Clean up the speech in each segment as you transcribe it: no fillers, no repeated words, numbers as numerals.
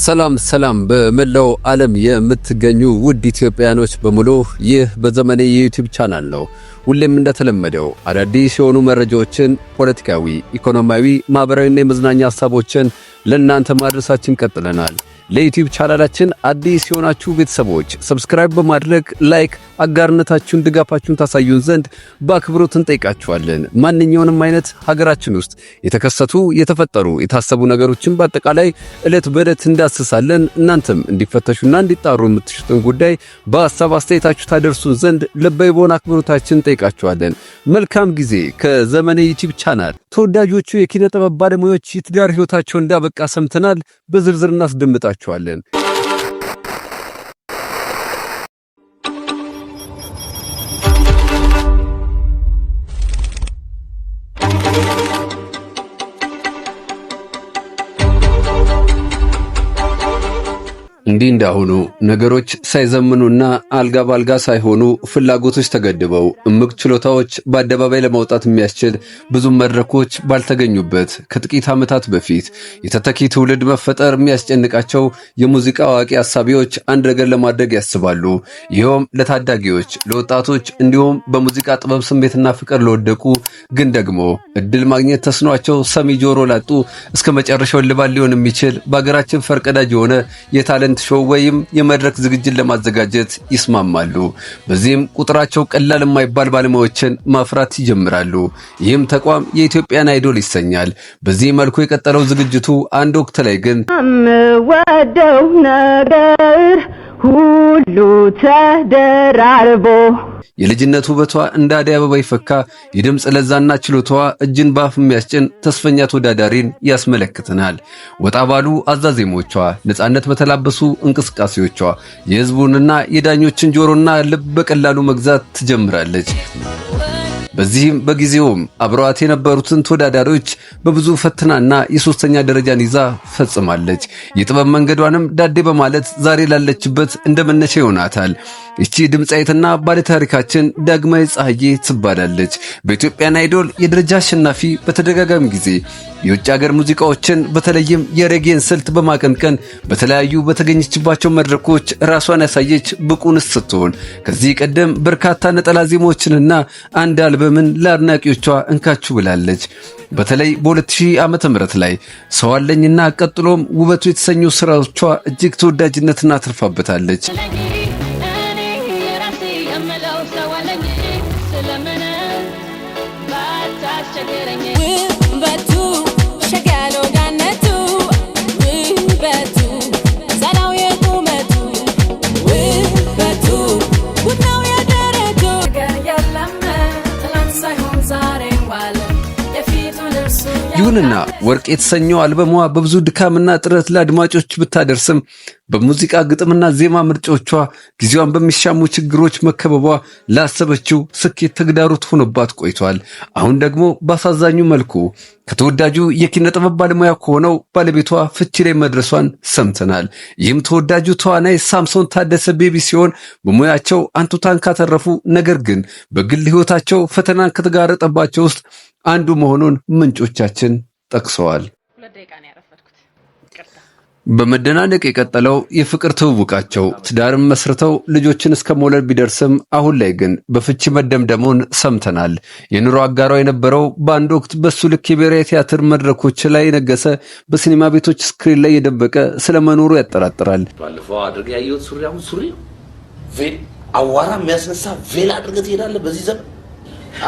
ሰላም ሰላም፣ በመላው ዓለም የምትገኙ ውድ ኢትዮጵያኖች በሙሉ፣ ይህ በዘመኔ የ YouTube channel ነው። ሁሌም እንደተለመደው አዳዲስ የሆኑ መረጃዎችን፣ ፖለቲካዊ፣ ኢኮኖሚያዊ፣ ማህበራዊና የመዝናኛ ሀሳቦችን ለእናንተ ማድረሳችን ቀጥለናል። ለ YouTube channel ኣችን አዲስ የሆናችሁ ቤተሰቦች subscribe በማድረግ like፣ አጋርነታችሁን፣ ድጋፋችሁን ታሳዩን ዘንድ በአክብሮት እንጠይቃችኋለን። ማንኛውንም አይነት ሀገራችን ውስጥ የተከሰቱ፣ የተፈጠሩ፣ የታሰቡ ነገሮችን በአጠቃላይ ዕለት በዕለት እንዳስሳለን። እናንተም እንዲፈተሹና እንዲጣሩ የምትሹትን ጉዳይ በሀሳብ አስተያየታችሁ ታደርሱን ዘንድ ልባዊ በሆነ አክብሮታችን እንጠይቃችኋለን። መልካም ጊዜ ከዘመኔ YouTube channel። ተወዳጆቹ የኪነ ጥበብ ባለሙያዎች የትዳር ሕይወታቸው እንዳበቃ ሰምተናል። በዝርዝር እናስደምጣችኋለን። እንዲህ እንዳሁኑ ነገሮች ሳይዘምኑና አልጋ ባልጋ ሳይሆኑ፣ ፍላጎቶች ተገድበው፣ እምቅ ችሎታዎች በአደባባይ ለማውጣት የሚያስችል ብዙ መድረኮች ባልተገኙበት ከጥቂት ዓመታት በፊት፣ የተተኪ ትውልድ መፈጠር የሚያስጨንቃቸው የሙዚቃ አዋቂ አሳቢዎች አንድ ነገር ለማድረግ ያስባሉ። ይኸውም ለታዳጊዎች፣ ለወጣቶች እንዲሁም በሙዚቃ ጥበብ ስሜትና ፍቅር ለወደቁ፣ ግን ደግሞ እድል ማግኘት ተስኗቸው ሰሚ ጆሮ ላጡ፣ እስከ መጨረሻው ልባል ሊሆን የሚችል በሀገራችን ፈርቀዳጅ የሆነ የ talent show ወይም የመድረክ ዝግጅት ለማዘጋጀት ይስማማሉ። በዚህም ቁጥራቸው ቀላል የማይባል ባለሙያዎችን ማፍራት ይጀምራሉ። ይህም ተቋም የ Ethiopian Idol ይሰኛል። በዚህ መልኩ የቀጠለው ዝግጅቱ አንድ ወቅት ላይ ግን ወደው ነገር ሁሉ ተደራርቦ የልጅነት ውበቷ እንደ አደይ አበባ ይፈካ፣ የድምፅ ለዛና ችሎታዋ እጅን ባፍ የሚያስጭን ተስፈኛ ተወዳዳሪን ያስመለክተናል። ወጣ ባሉ አዛዜሞቿ፣ ነፃነት በተላበሱ እንቅስቃሴዎቿ የሕዝቡንና የዳኞችን ጆሮና ልብ በቀላሉ መግዛት ትጀምራለች። በዚህም በጊዜውም አብረዋት የነበሩትን ተወዳዳሪዎች በብዙ ፈትናና የሶስተኛ ደረጃን ይዛ ፈጽማለች። የጥበብ መንገዷንም ዳዴ በማለት ዛሬ ላለችበት እንደ መነሻ ይሆናታል። ይቺ ድምፃዊትና ባለታሪካችን ዳግማዊ ፀሐዬ ትባላለች። በ Ethiopian Idol የደረጃ አሸናፊ፣ በተደጋጋሚ ጊዜ የውጭ ሀገር ሙዚቃዎችን በተለይም የሬጌን ስልት በማቀንቀን በተለያዩ በተገኘችባቸው መድረኮች ራሷን ያሳየች ብቁ እንስት ስትሆን፣ ከዚህ ቀደም በርካታ ነጠላ ዜማዎችንና አንድ አልበምን ለአድናቂዎቿ እንካችሁ ብላለች። በተለይ በ2000 ዓመተ ምህረት ላይ ሰው አለኝና ቀጥሎም ውበቱ የተሰኙ ስራዎቿ እጅግ ተወዳጅነትን አትርፋበታለች። እኔ የራሴ የምለው ሰው አለኝ፣ ስለምን ባታስቸግረኝ። ውበቱ ሸጋሎ ጋነቱ፣ ውበቱ ዘናው የቁመቱ፣ ውበቱ ቡናው የደረቱ ነገር የለም፣ ትላንት ሳይሆን ዛሬ ዋለ የፊቱን እርሱ። ይሁንና ወርቅ የተሰኘው አልበሟ በብዙ ድካምና ጥረት ለአድማጮች ብታደርስም፣ በሙዚቃ ግጥምና ዜማ ምርጫዎቿ ጊዜዋን በሚሻሙ ችግሮች መከበቧ ላሰበችው ስኬት ተግዳሮት ሆኖባት ቆይቷል። አሁን ደግሞ በአሳዛኙ መልኩ ከተወዳጁ የኪነ ጥበብ ባለሙያ ከሆነው ባለቤቷ ፍቺ ላይ መድረሷን ሰምተናል። ይህም ተወዳጁ ተዋናይ ሳምሶን ታደሰ ቤቢ ሲሆን፣ በሙያቸው አንቱታን ካተረፉ ነገር ግን በግል ሕይወታቸው ፈተናን ከተጋረጠባቸው ውስጥ አንዱ መሆኑን ምንጮቻችን ጠቅሰዋል። 2 ደቂቃ ነው ያረፈድኩት። ይቅርታ። በመደናነቅ የቀጠለው የፍቅር ትውውቃቸው ትዳርን መስርተው ልጆችን እስከ መውለድ ቢደርስም፣ አሁን ላይ ግን በፍቺ መደምደሙን ሰምተናል። የኑሮ አጋሯ የነበረው፣ በአንድ ወቅት በሱ ልክ የብሔራዊ ቲያትር መድረኮች ላይ የነገሰ፣ በሲኒማ ቤቶች screen ላይ የደመቀ ስለመኖሩ ያጠራጥራል። ባለፈው አድርገህ ያየሁት ሱሪ አሁን ሱሪ ቬል አዋራ የሚያስነሳ ቬል አድርገህ ትሄዳለህ። በዚህ ዘመን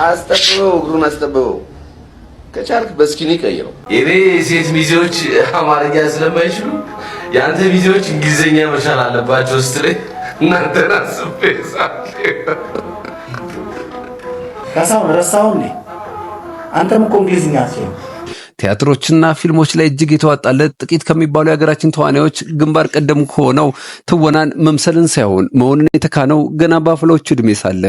አስጠብበው፣ እግሩን አስጠብበው፣ ከቻልክ በ skinny ቀይረው። የኔ ሴት ሚዜዎች አማርኛ ስለማይችሉ የአንተ ሚዜዎች እንግሊዝኛ መቻል አለባቸው ስትለኝ እናንተን አስቤ ሳቄ። ካሳሁን፣ ረሳኸው እንዴ? አንተም እኮ እንግሊዝኛ አትችልም። ቲያትሮችና ፊልሞች ላይ እጅግ የተዋጣለት፣ ጥቂት ከሚባሉ የሀገራችን ተዋናዮች ግንባር ቀደም ከሆነው፣ ትወናን መምሰልን ሳይሆን መሆንን የተካነው ገና በአፍላዎቹ ዕድሜ ሳለ፣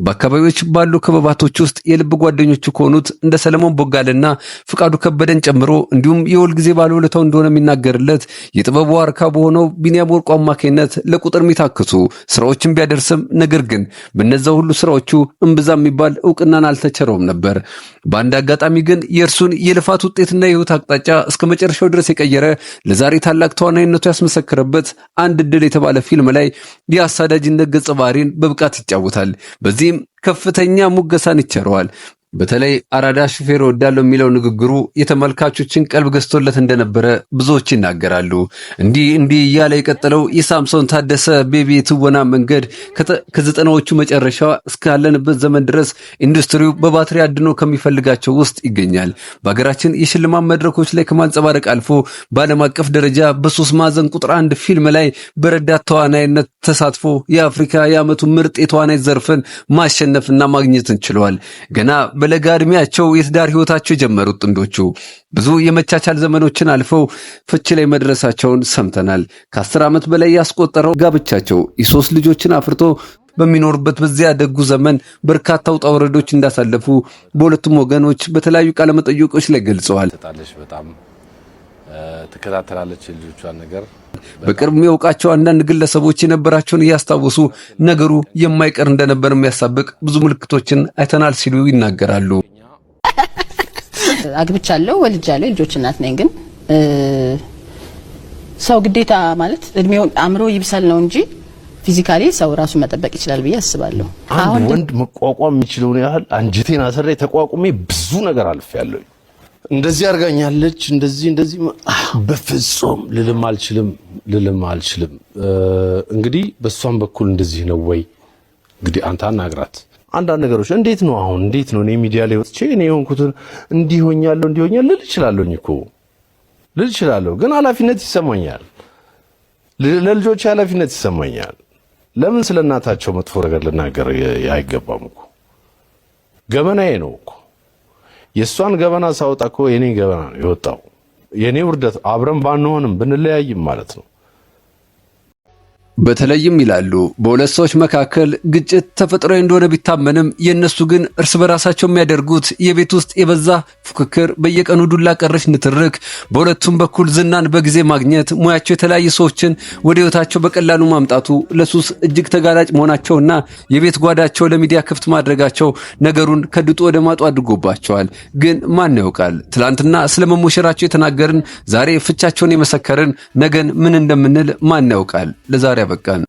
በአካባቢዎች ባሉ ክበባቶች ውስጥ የልብ ጓደኞቹ ከሆኑት እንደ ሰለሞን ቦጋለና ፍቃዱ ከበደን ጨምሮ፣ እንዲሁም የሁል ጊዜ ባለውለታው እንደሆነ የሚናገርለት የጥበቡ ዋርካ በሆነው ቢኒያም ወርቁ አማካኝነት ለቁጥር የሚታክቱ ስራዎችን ቢያደርስም፣ ነገር ግን በነዛ ሁሉ ስራዎቹ እምብዛ የሚባል እውቅናን አልተቸረውም ነበር። በአንድ አጋጣሚ ግን የእርሱን የልፋት ውጤትና የህይወት አቅጣጫ እስከ መጨረሻው ድረስ የቀየረ፣ ለዛሬ ታላቅ ተዋናይነቱ ያስመሰከረበት አንድ እድል የተባለ ፊልም ላይ የአሳዳጅነት ገጸ ባህሪን በብቃት ይጫወታል። በዚህም ከፍተኛ ሙገሳን ይቸረዋል። በተለይ "አራዳ ሹፌር እወዳለሁ" የሚለው ንግግሩ የተመልካቾችን ቀልብ ገዝቶለት እንደነበረ ብዙዎች ይናገራሉ። እንዲህ እንዲህ እያለ የቀጠለው የሳምሶን ታደሰ ቤቢ የትወና መንገድ ከ90ዎቹ መጨረሻ እስካለንበት ዘመን ድረስ ኢንዱስትሪው በባትሪ አድኖ ከሚፈልጋቸው ውስጥ ይገኛል። በሀገራችን የሽልማት መድረኮች ላይ ከማንጸባረቅ አልፎ በዓለም አቀፍ ደረጃ በሶስት ማዕዘን ቁጥር አንድ ፊልም ላይ በረዳት ተዋናይነት ተሳትፎ የአፍሪካ የዓመቱ ምርጥ የተዋናይ ዘርፍን ማሸነፍና ማግኘትን ችለዋል። ገና በለጋ ዕድሜያቸው የትዳር ህይወታቸው የጀመሩት ጥንዶቹ ብዙ የመቻቻል ዘመኖችን አልፈው ፍቺ ላይ መድረሳቸውን ሰምተናል። ከ10 ዓመት በላይ ያስቆጠረው ጋብቻቸው የሶስት ልጆችን አፍርቶ በሚኖሩበት በዚያ ደጉ ዘመን በርካታ ውጣ ውረዶች እንዳሳለፉ በሁለቱም ወገኖች በተለያዩ ቃለመጠይቆች ላይ ገልጸዋል። ትሰጣለች፣ በጣም ትከታተላለች የልጆቿን ነገር። በቅርብ የሚያውቃቸው አንዳንድ ግለሰቦች የነበራቸውን እያስታወሱ ነገሩ የማይቀር እንደነበር የሚያሳብቅ ብዙ ምልክቶችን አይተናል ሲሉ ይናገራሉ። አግብቻለሁ፣ ወልጃለሁ፣ የልጆች እናት ነኝ። ግን ሰው ግዴታ ማለት እድሜው አእምሮ ይብሰል ነው እንጂ physically ሰው ራሱን መጠበቅ ይችላል ብዬ አስባለሁ። አንድ ወንድ መቋቋም የሚችለውን ያህል አንጀቴን አስሬ ተቋቁሜ ብዙ ነገር አልፌያለሁ። እንደዚህ አድርጋኛለች፣ እንደዚህ እንደዚህ በፍጹም ልልም አልችልም፣ ልልም አልችልም። እንግዲህ በእሷም በኩል እንደዚህ ነው ወይ? እንግዲህ አንተ አናግራት። አንዳንድ ነገሮች እንዴት ነው አሁን እንዴት ነው እኔ ሚዲያ ላይ ወጥቼ እኔ የሆንኩትን እንዲህ ሆኛለሁ እንዲህ ሆኛለሁ ልል እችላለሁኝ እኮ፣ ልል እችላለሁ፣ ግን ኃላፊነት ይሰማኛል። ለልጆች ኃላፊነት ይሰማኛል። ለምን ስለ እናታቸው መጥፎ ነገር ልናገር አይገባም እኮ፣ ገበናዬ ነው እኮ። የእሷን ገበና ሳወጣ እኮ የኔ ገበና ነው የወጣው፣ የኔ ውርደት፣ አብረን ባንሆንም ብንለያይም ማለት ነው። በተለይም ይላሉ፣ በሁለት ሰዎች መካከል ግጭት ተፈጥሯዊ እንደሆነ ቢታመንም የእነሱ ግን እርስ በራሳቸው የሚያደርጉት የቤት ውስጥ የበዛ ፉክክር፣ በየቀኑ ዱላ ቀረሽ ንትርክ፣ በሁለቱም በኩል ዝናን በጊዜ ማግኘት፣ ሙያቸው የተለያዩ ሰዎችን ወደ ህይወታቸው በቀላሉ ማምጣቱ፣ ለሱስ እጅግ ተጋላጭ መሆናቸውና የቤት ጓዳቸው ለሚዲያ ክፍት ማድረጋቸው ነገሩን ከድጡ ወደ ማጡ አድርጎባቸዋል። ግን ማን ያውቃል? ትላንትና ስለመሞሸራቸው የተናገርን፣ ዛሬ ፍቻቸውን የመሰከርን ነገን ምን እንደምንል ማን ያውቃል? ለዛሬ አበቃን።